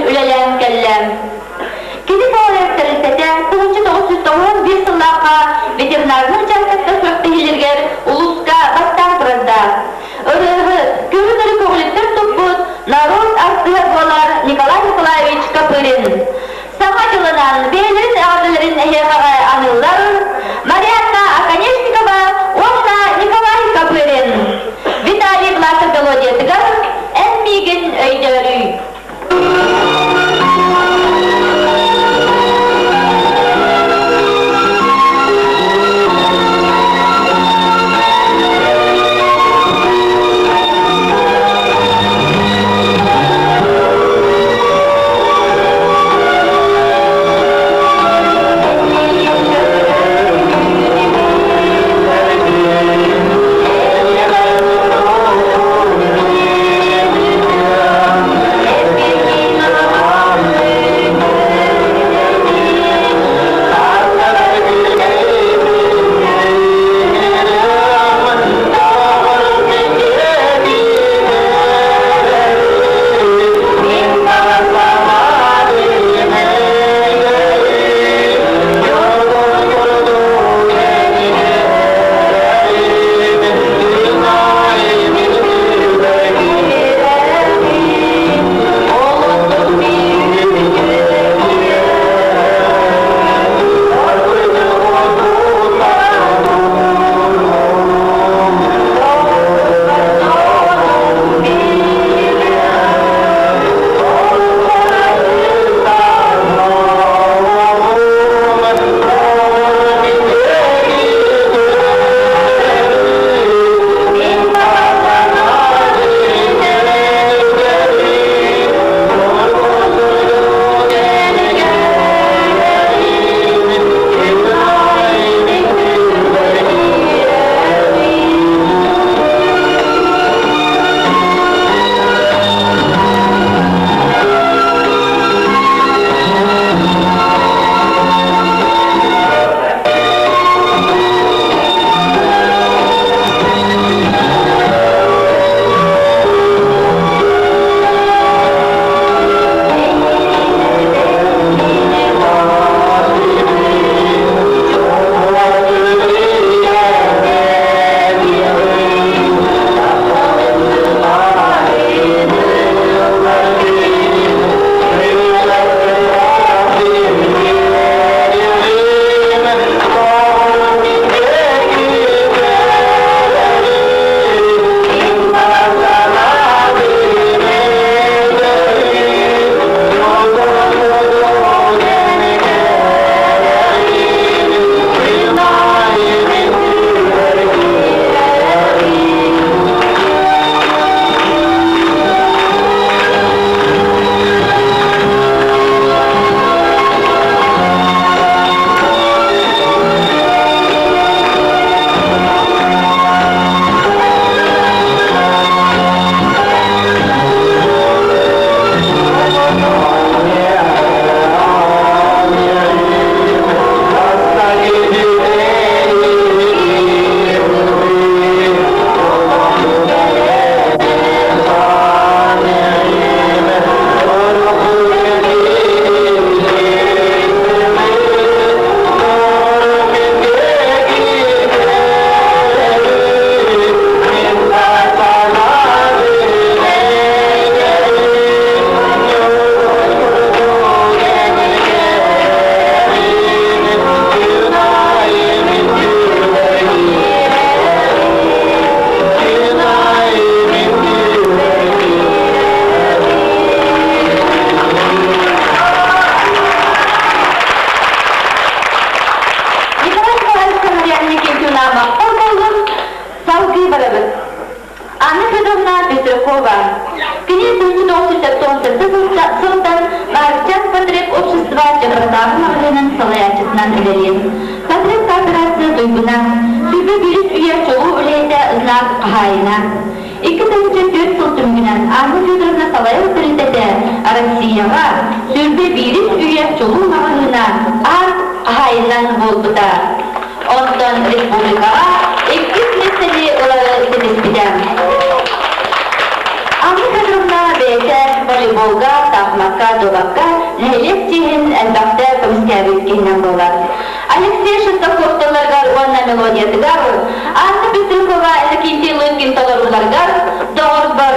үлэлээн кэллэ. Кини салайар тэрилтэтэ 1991 сыллаахха ветеринарнай учаастакка күрэхтэһиилэригэр улууска бастаан турардаах. Ырыаһыт, көрү-нөрү көҕүлүттэн туппут народ артыыһа буолар Николай Николаевич Копырин. Саҥа дьылынан бэйэлэрин эҕэрдэлэрин эһиэхэҕэ аныыллар Марианна Оконешникова уонна Николай Копырин. Виталий Власов мелодиятыгар «Эн миигин өйдөөрүй». Николай Николаевичка Марианна Никитина махтал буоллун, салгыы барабыт. Анна Федоровна Петрякова. Кини 1997 сылтан Марчан потреб общество Чабыртааҕы маҕаһыынын салайааччытынан үлэлиир. Потреб кооперация туйгуна, сүбэ биирис үйэ чулуу үлэһитэ знак хаһаайына. 2004 сыл түмүгүнэн Анна Федоровна салайар тэрилтэтэ Россияҕа сүүрбэ биирис үйэ чулуу маҕаһыына аат хаһаайынан буолбута. Онтон республикаҕа иккис миэстэни ылары ситиспитэ. Анна Федоровна бэйэтэ волейболга, саахымакка, дуобакка нэһилиэк чиэһин элбэхтэ көмүскээбит киһинэн буолар. Алексей Шестаков тылларыгар уонна мелодиятыгар, Анна Петрухова Иннокентий Лыткин толорууларыгар «Доҕорбор»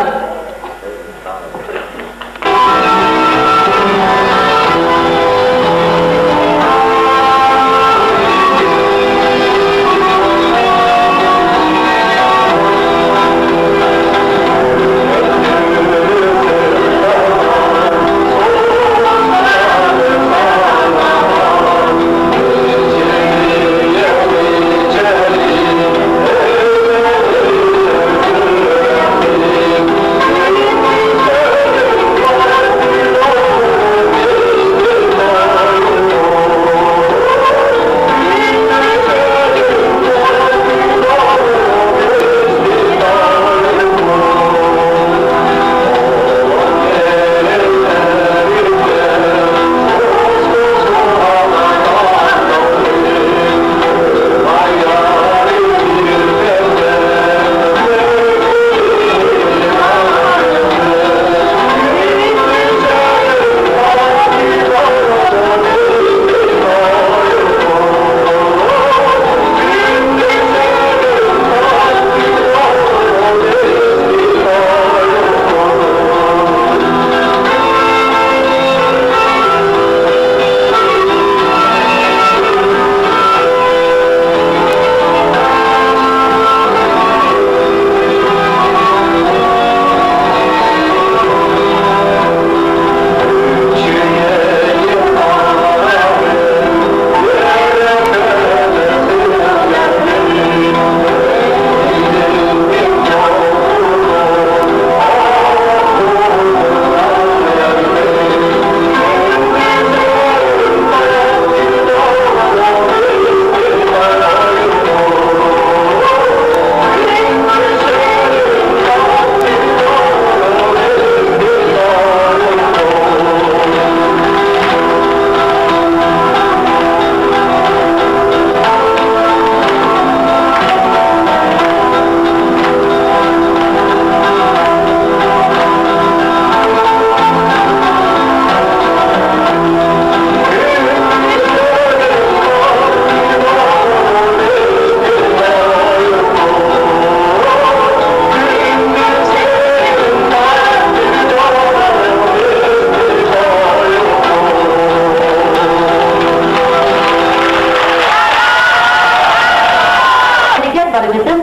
Барыгытын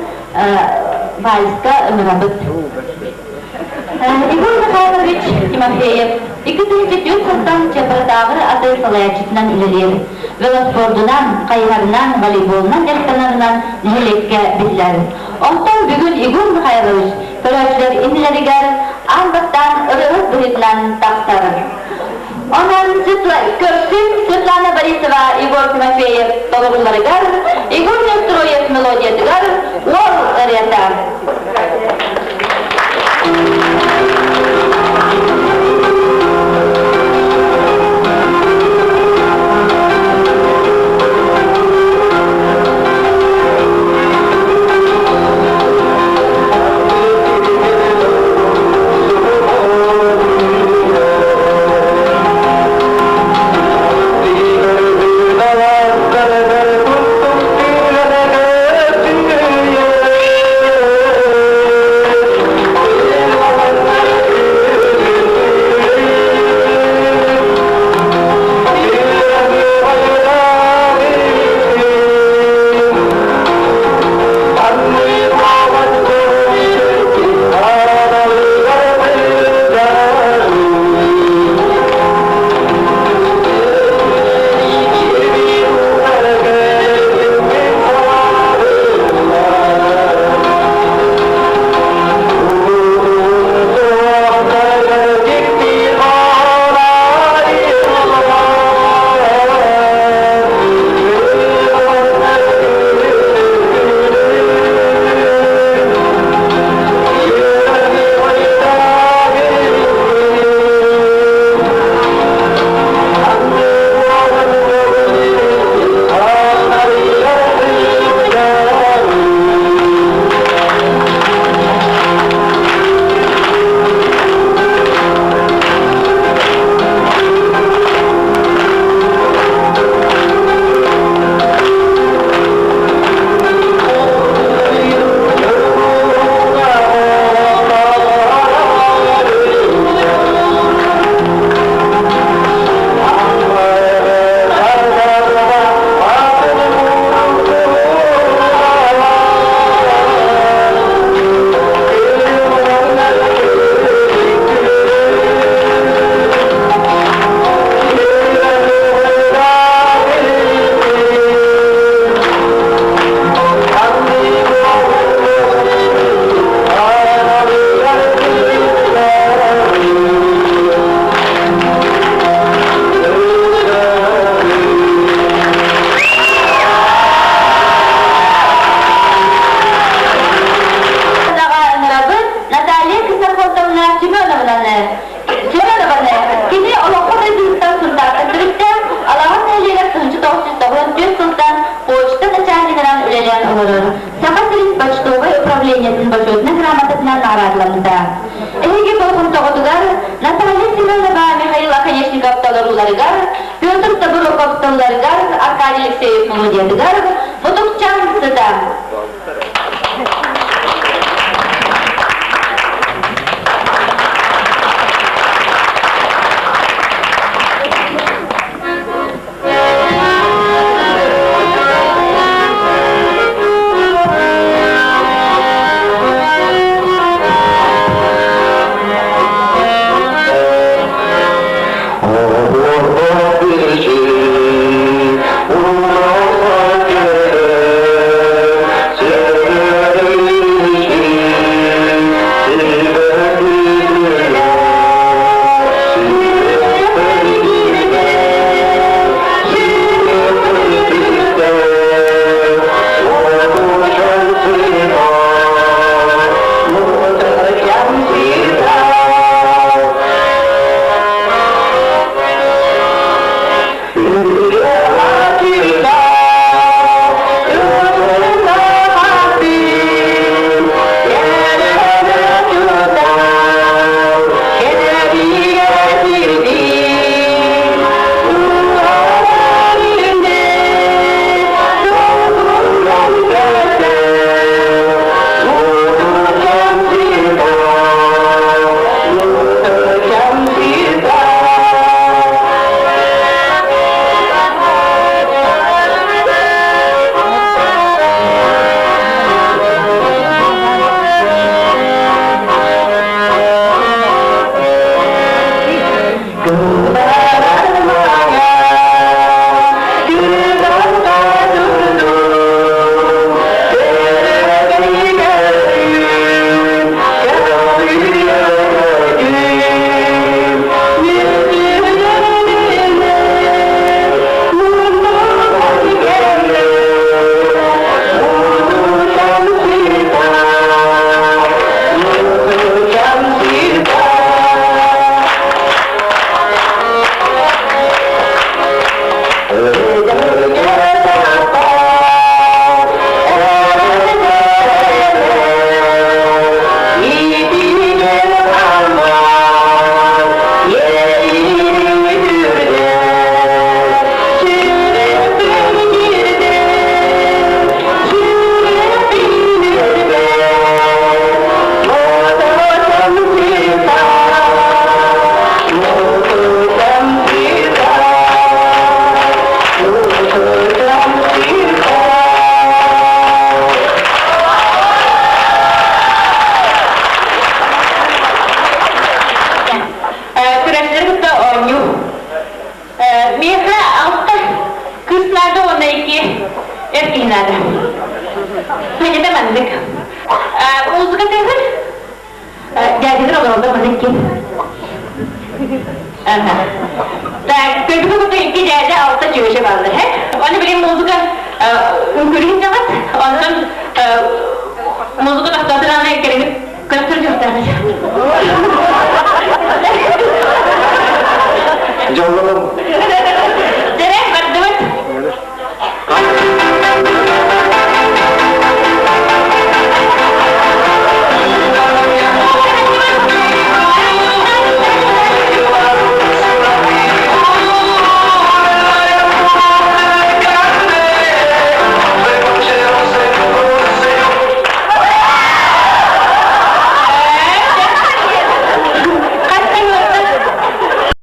вальска ыҥырабыт. Егор Михайлович Тимофеев 2004 сылтан Чапаратааҕы аты салайааччытынан үлэлиир. Велоспордунан, хайыһарынан, волейболунан дьарыктанарынан нэһилиэккэ биллэр. Онтон бүгүн Егор Михайлович көрөөччүлэр иннилэригэр аан бастаан ырыаһыт быһыытынан тахсар. Онон көрсүҥ Светлана Борисова Егор Тимофеев толорууларыгар, Егор Неустроев мелодиятыгар «Уол ырыата». толорууларыгар, Петр Тобуроков тылларыгар, Аркадий Алексеев мелодиятыгар Мутукчан сыта. Күрэхтэри кытта оонньуу. Миэхэ алта кыыс наада уонна икки эр киһи наада. Санята маннык. Музыка тыаһыр. Дядялар олороллор маннык ким. Так, көрбүтү курдук икки дядя алта чүөчэ бааллар. Оны билин музыка үҥкүрүһүн даҕат. Онтон музыка тохтоотун аны кэлин көрөр дьохтаах. Дьоллонум.